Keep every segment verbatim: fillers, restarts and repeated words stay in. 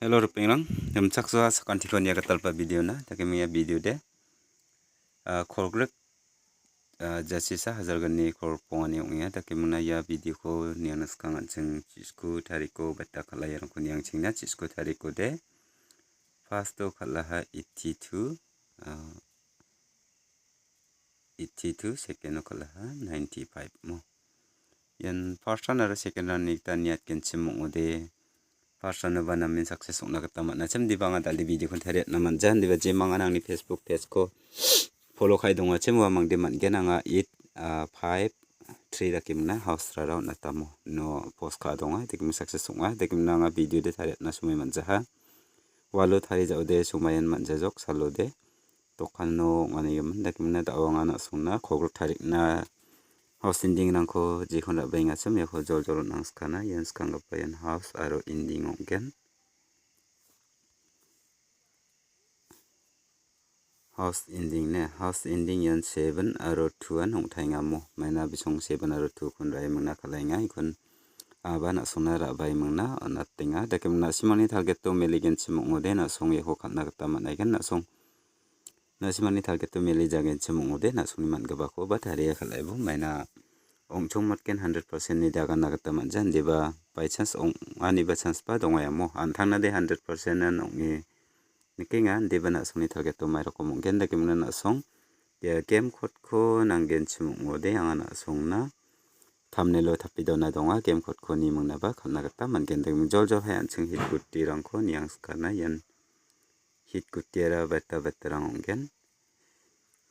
Hello, ripengrang. Rimchaksoa sakantiko nia gitalpa video-na. Dakeming ia video de, ah, kolgrek, ah, jachisa hajalgni kolgrikbongani ong·enga. Dakemingna ia video-ko niangna skang an·ching chisku tariko beta kal·a iarangko niangchingna. Chisku tariko de, first-o kal·aha eighty-two, ah, eighty-two, second-o kal·aha ninety-five mo. Ian first round aro second round-ni gita niatgenchim ong·ode, first round-oba namen success ong·na gita man·achim, diba anga dal·e video-kon tariatna man·ja, indiba jemangan angni Facebook page-ko follow ka·e dongachim, uamangde man·gen anga eight, ah, five, three dake mingna house rara on·atamo. No post ka·a donga, dake ming success ong·a, dake mingna anga video de tariatna somoi man·jaha. Walo tari ja·ode somaien man·jajok, salode. Dokano ong·anigimin, dakemingna da·o anga na·songna kolgrik tarikna house ending-rangko jekon ra·baengachim, iako joljol on·angskana, ian skanggipa ian house aro ending ong·gen. House ending ne, house ending ian seven aro two-an ong·taengamo. Maina bisong seven aro two-kon ra·e mingna kal·enga, ikon aba na·songna ra·bae mingna on·atenga. Dakemingna na·simangni target-o meligenchim ong·ode, na·song iako kal·na gita man·aigen, na·song. Na·simangni target-o meli jagenchim ong·ode, na·songni man·gipakoba taria kal·aibo. Maina ong·chongmatgen hundred percent-ni dagana gita man·ja, indiba by chance ong·aniba chance-ba dongaiamo. An·tangna de hundred percent-an ong·e nikenga, indiba na·songni target-o mairokom ong·gen dakemingna na·song. Ia game code-ko nanggenchim ong·ode, anga na·songna thumbnail-o tape dona donga, game code-ko nimingnaba kal·na gita man·gen. Dakeming joljol hai an·ching hit gutirangko niangskana ian. Hit gutiara beta betarang ong·gen.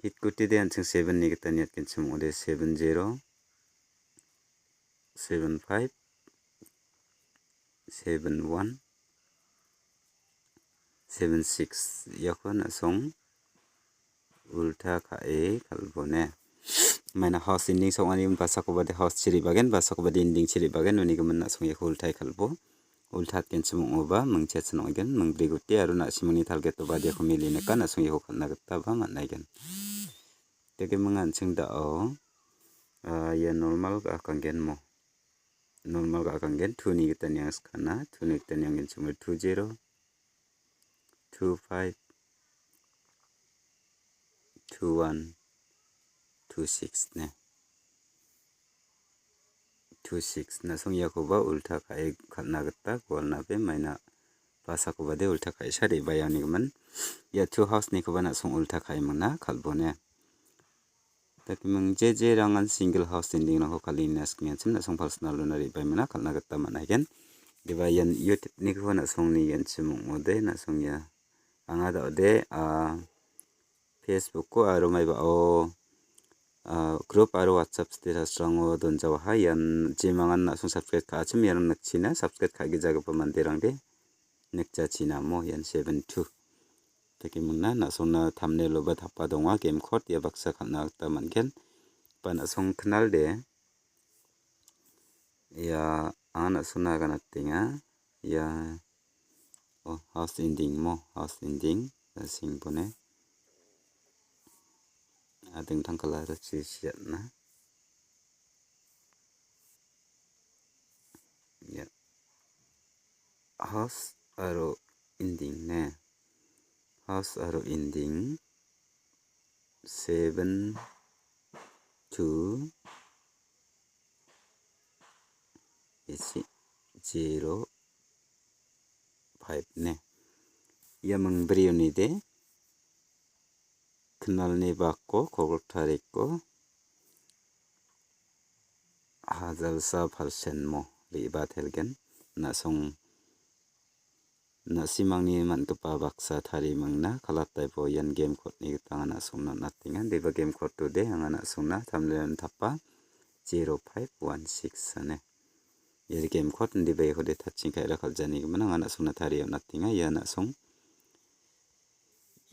Hit gutide an·ching seven-ni gita niatgenchim ong·ode, seven zero, seven five, seven one, seven six. Iako na·song ulta ka·e kal·bone. Maina house ending song·ani basakoba de house chiribagen, basakoba de ending chiribagen, unigimin na·song iako ultai kal·bo. Ultatgenchim ong·oba mingchetchin ong·gen, mingbri guti aro na·simangni target-oba diako mili nika, na·song iako kal·na gitaba man·aigen. Dakeming an·ching da·o, ah, ia normal ga·akanggen mo. Normal ga·akanggen, two-ni gita niangskana, two-ni gita nianggenchim ong·ode, two zero, two five, two one, two six ne. Two six na·song iakoba ulta ka·e kal·na gita gualnabe maina basakoba de ulta ka·e sade baianigimin. Ia two house-nikoba na·song ulta ka·e mingna kal·bone. Dakeming je je rangan single house ending-rangko kal·e ine askingenchim na·song personal-ona re·bae mingna kal·na gita man·aigen. Diba ian YouTube-nikoba na·song nigenchim ong·ode, na·song ia anga da·ode, ah, Facebook-o aro maibao, ah, group aro WhatsApp status-rango donjawaha. Ian jemangan na·song subscribe ka·achim, ian nikchina subscribe ka·gijagipa manderangde nikjachina mo ian seven two. Dakemingna na·songna thumbnail-oba tapa donga, game code ia baksa kal·na gita man·gen. Ba na·song knalde. Ia anga na·songna ganatenga. Ia, oh, house ending mo, house ending. Singbone. Ah, dingtang kalar-chi siatna. Ia. House aro ending ne. House aro ending. Seven two isi zero five ne. Ia mingbrioni de knalni bako kolgrik tariko hajalsa percent mo re·batelgen. Na·song na·simangni man·gipa baksa tarimingna kalataipo ian game code-ni gita anga na·songna on·atenga. Indiba game code-ode anga na·songna thumbnail-on tapa zero five one six ine. Ia game code indiba iakode tatching ka·era kal·janigimin anga na·songna tarie on·atenga. Ia na·song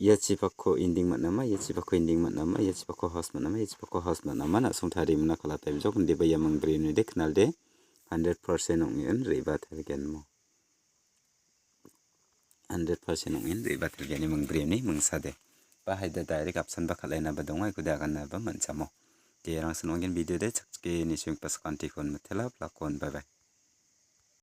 ia chipakko ending man·ama, ia chipakko ending man·ama, ia chipakko house man·ama, ia chipakko house man·ama, na·song tarimingna kalatai bijok, indiba ia mingbrioni de knalde hundred percent ong·en re·batelgen mo. Hundred percent ong·en re·batelgeni mingbrioni mingsade. Ba haida direct apsanba kal·enaba donga, ikode aganaba man·jamo. Derangsan ong·gen video de chakchike nisenggipa sakantikon mitela, plakon, bye bye.